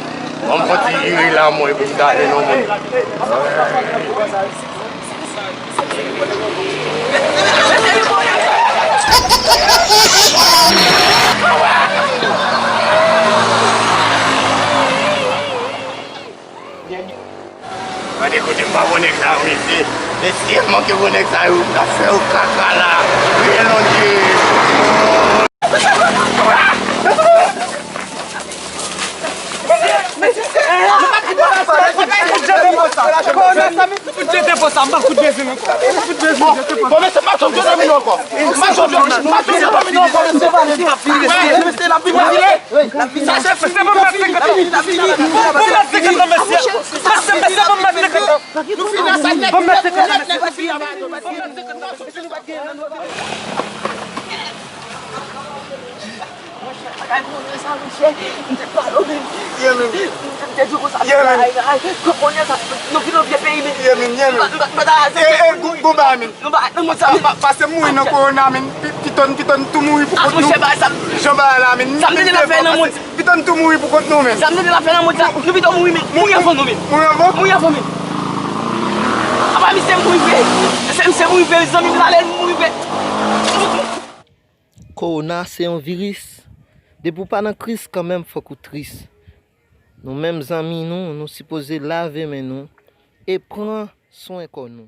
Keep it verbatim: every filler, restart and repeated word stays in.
non. Ban m fè yon ti vire la, mwen, pou m ta jwenn yon moun. Gade kote m pa konnen sa, mesye. Mesye, manke gwo nèg sa yo, m ta fè yo kaka la. Byen lonje. Bon, mesye, pa t jwenn zanmi nou ankò. Pa t jwenn zanmi nou ankò, mesye. Mesye, l ap vin vire. Sa se fè. Mesye, ban m mèt senkant an. Ban m mèt senkant an, mesye. Mesye, mesye, ban m mèt senkant an. Ban m mèt senkant an, mesye. Bagay konnen sa, monchè. M te pale w, men. Yeah, men. M te di w konsa, yeah, men. Ay, ay, konnen sa, nou vin nan vye peyi, men. Yeah, men, yeah, men. M pa, m pa, m pa ta aze. Eh, eh, gon, gon bagay, men. Nou pa, nou monte sa, men. Pa, pase m mouri nan kowona, men. Pi, piton, piton tou mouri pou kont nou. Ah, monchè, bagay sa. Jan bagay la, men. Sa m tande la fè nan mond. Piton tou mouri pou kont nou, men. Sa m tande la fè nan mond sa. Nou pito mouri, men. Mouri anvan nou, men. Mouri anvan? Mouri anvan, men. Apa misye mouri vre. Se misye mouri vre, zanmi m la, lè l mouri vre. Kowona se yon viris. Depi w pa nan kriz, kanmenm fòk ou tris. Nou menm zanmi nou, nou sipoze lave men nou e pran swen kò nou.